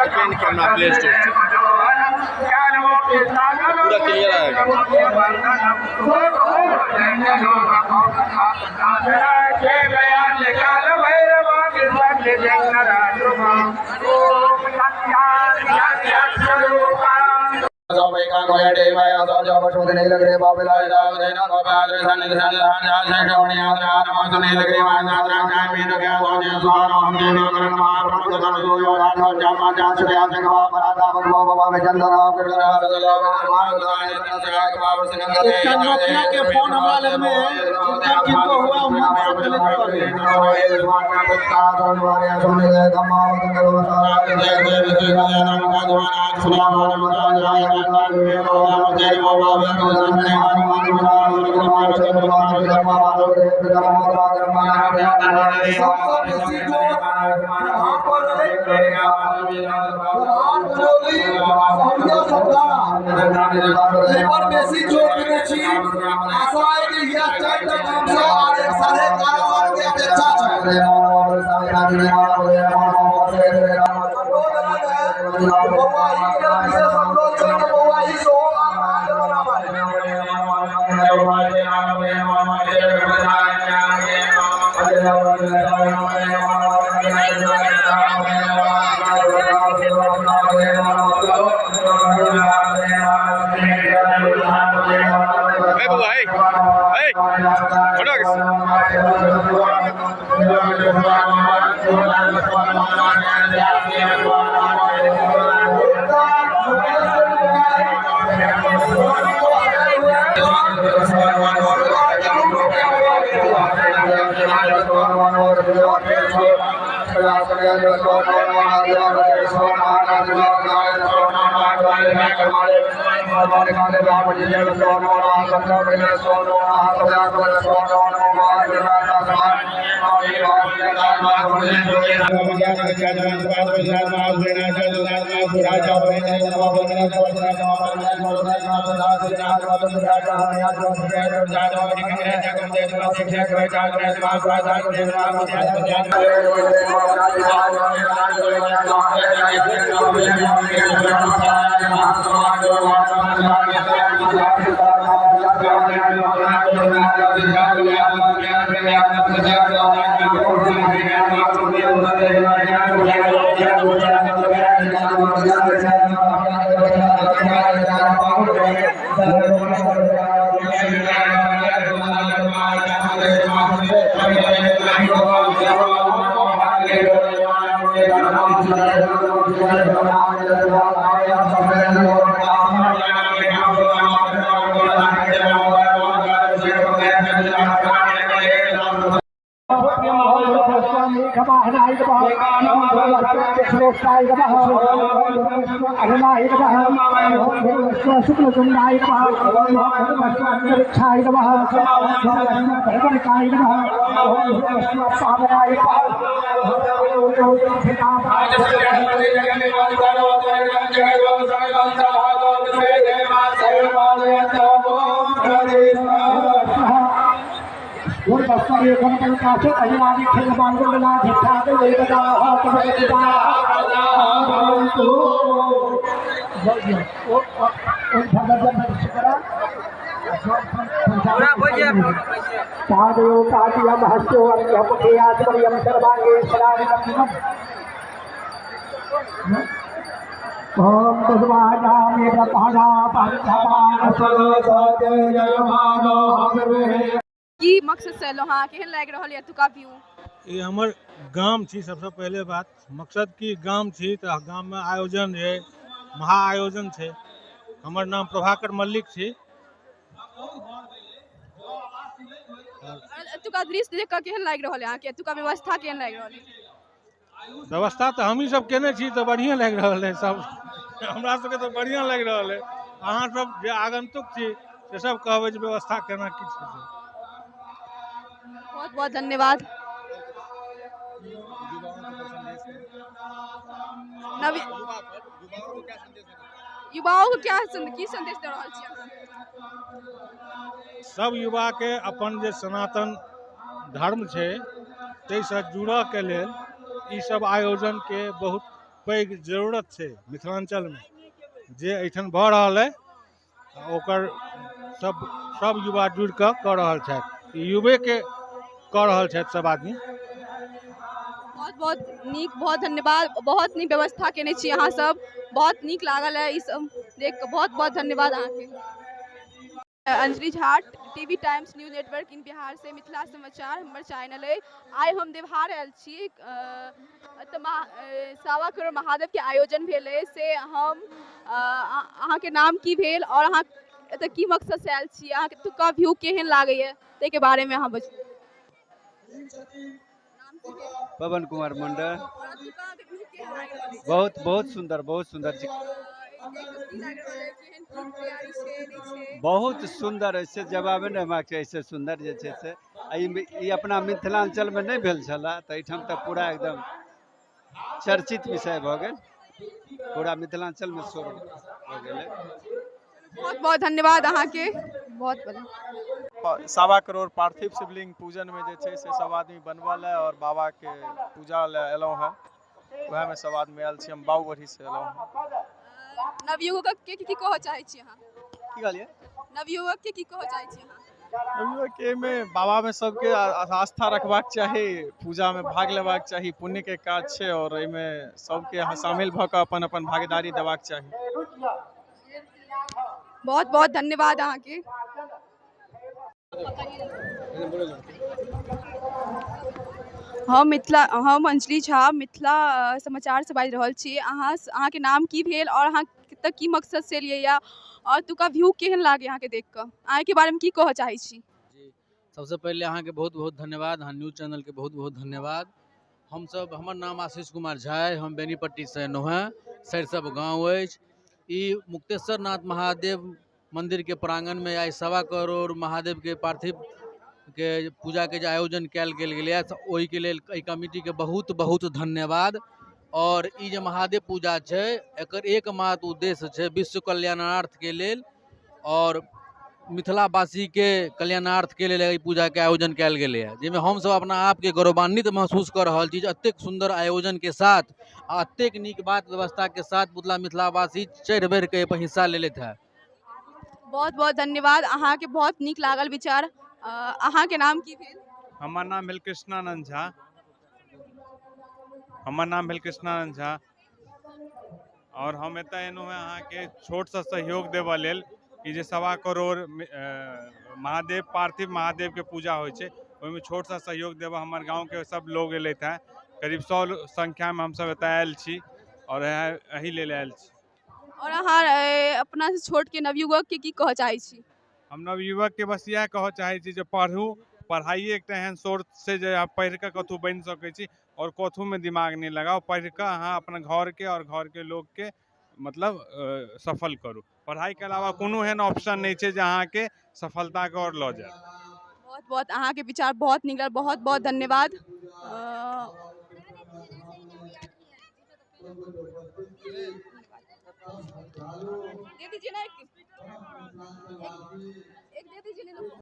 Open camera play store पूरा clear आएगा। के फोन हमरा लग में किनको हुआ की मकसद से एलहुँ अहाँ, केहन लागि रहल यऽ एतुका व्यू? ई हमर गाम छी। सबसे पहले बात मकसद की गाम छी तऽ गाममे आयोजन रहै, महा आयोजन छै। हमर नाम प्रभाकर मल्लिक छी। एतुका दृश्य देख कऽ केहन लागि रहल यऽ अहाँके? एतुका व्यवस्था केहन लागि रहल यऽ? व्यवस्था तऽ हमही सब केने छी तऽ बढ़िआँ लागि रहल है। सब हमरा सबके तऽ बढ़िआँ लागि रहल है। अहाँ सब जे आगंतुक छी से सब कहबै जे व्यवस्था केना की छै। बहुत बहुत धन्यवाद। युवाओं को क्या की संदेश दे रहल छी अहाँ? सब युवाके अपन जे सनातन धर्म छै ताहिसँ जुड़ऽके लेल ई सब आयोजनके बहुत पैघ जरूरत छै मिथिलाञ्चलमे। जे एहिठाम भऽ रहल अइ ओकर सब सब युवा जुड़ि कऽ कऽ रहल छथि, युवेके कऽ रहल छथि सब आदमी। बहुत बहुत नीक, बहुत धन्यवाद। बहुत नीक व्यवस्था केने छी अहाँ सब, बहुत नीक लागल है ई सब देख कऽ। बहुत बहुत धन्यवाद अहाँके। Anjali Jha, TV Times News Network in Bihar से मिथिला समाचार हमर चैनल अइ। आइ हम देवहार आयल छी, एतऽ 1.25 करोड़ महादेव के आयोजन भेल अइ। से हम अहाँके नाम की भेल और अहाँ एतऽ की मकसद से आयल छी, अहाँके एतुका व्यू केहन लागैया ताहिके बारेमे अहाँ बजू। पवन कुमार मंडल। बहुत बहुत सुंदर, बहुत सुंदर, बहुत सुंदर। ऐसे जवाबे नहि हेबाक चाही, ऐसे सुंदर जे छै से ई अपना मिथिलाञ्चलमे नहि भेल छलए, तऽ एहिठाम तऽ पूरा एकदम चर्चित विषय भऽ गेल, पूरा मिथिलाञ्चलमे शोर भऽ गेलै। बहुत बहुत धन्यवाद अहाँके, बहुत बहुत। 1.25 करोड़ पार्थिव शिवलिंग पूजन में जे छै से सब आदमी बनबऽ लए और बाबा के पूजा लए एलहुँ हँ, वएह में सब आदमी आयल छी। हम बाबूगढ़ी से एलहुँ हँ। नवयुवक के की कहऽ चाहै छी अहाँ? की कहलियै? नवयुवक के की कहऽ चाहै छी अहाँ? नवयुवक के में बाबा में सबके आस्था रखबाक चाही, पूजा में भाग लेबाक चाही, पुण्य के काज छै और एहिमे सबके शामिल भऽ कऽ अपन अपन भागीदारी देबाक चाही। बहुत बहुत धन्यवाद अहाँके। हम अंजलि झा, मिथिला समाचार से बाजि रहल छी। अहाँके नाम की भेल और अहाँ कतऽ की मकसद से एलियै या और एतुका व्यू केहन लागै अहाँके देख कऽ, अहाँके बारेमे की कहऽ चाहै छी? जी, सबसँ पहिले अहाँके बहुत बहुत धन्यवाद, अहाँ न्यूज चैनलके बहुत बहुत धन्यवाद। हमसब, हमर नाम आशीष कुमार झा अइ, हम बेनीपट्टीसँ एलहुँ हेँ, सरिसब गाँव अछि। ई मुक्तेश्वर नाथ महादेव मन्दिरके प्राङ्गणमे आइ 1.25 करोड़ महादेवके पार्थिव के पूजाके जे आयोजन कयल गेल गेलैए, ओहिके लेल एहि कमिटीके बहुत बहुत धन्यवाद। और ई जे महादेव पूजा छै एकर एकमात्र उद्देश्य छै विश्व कल्याणार्थके लेल और मिथिलावासीके कल्याणार्थके लेल एहि पूजाके आयोजन कयल गेलैए, जाहिमे हमसब अपना आपके गौरवान्वित महसूस कऽ रहल छी जे एतेक सुन्दर आयोजनके साथ आ एतेक नीक बात व्यवस्थाके साथ मिथिलावासी चढ़ि बढ़ि कऽ एहिपर हिस्सा लेलथि हेँ। बहुत बहुत धन्यवाद अहाँके, बहुत नीक लागल विचार। अहाँके नाम की भेल? हमर नाम भेल कृष्णानंद झा। हमर नाम भेल कृष्णानंद झा और हम एतऽ एलहुँ हेँ अहाँके छोटसँ सहयोग देबऽ लेल कि जे 1.25 करोड़ महादेव पार्थिव महादेवके पूजा होइ छै ओहिमे छोटसँ सहयोग देबऽ हमर गाँवके सब लोग एलथि हेँ। करीब 100 संख्यामे हमसब एतऽ आयल छी और एहि लेल आयल छी। और अहाँ अपना से छोटके नवयुवकके की कहऽ चाहै छी? हम नवयुवकके बस इएह कहऽ चाहै छी जे पढ़ू, पढ़ाइए एकटा एहन सोर्स छै जे अहाँ पढ़ि कऽ कतहु बनि सकै छी और कथूमे दिमाग नहि लगाउ, पढ़ि कऽ अहाँ अपना घरके और घरके लोकके मतलब सफल करू। पढ़ाइके अलावा कोनो एहन ऑप्शन नहि छै जे अहाँके सफलताके ओर लऽ जायत। बहुत बहुत अहाँके विचार बहुत नीक लागल, बहुत बहुत धन्यवाद। दे दीजिए ना एक दे दीजिए ना।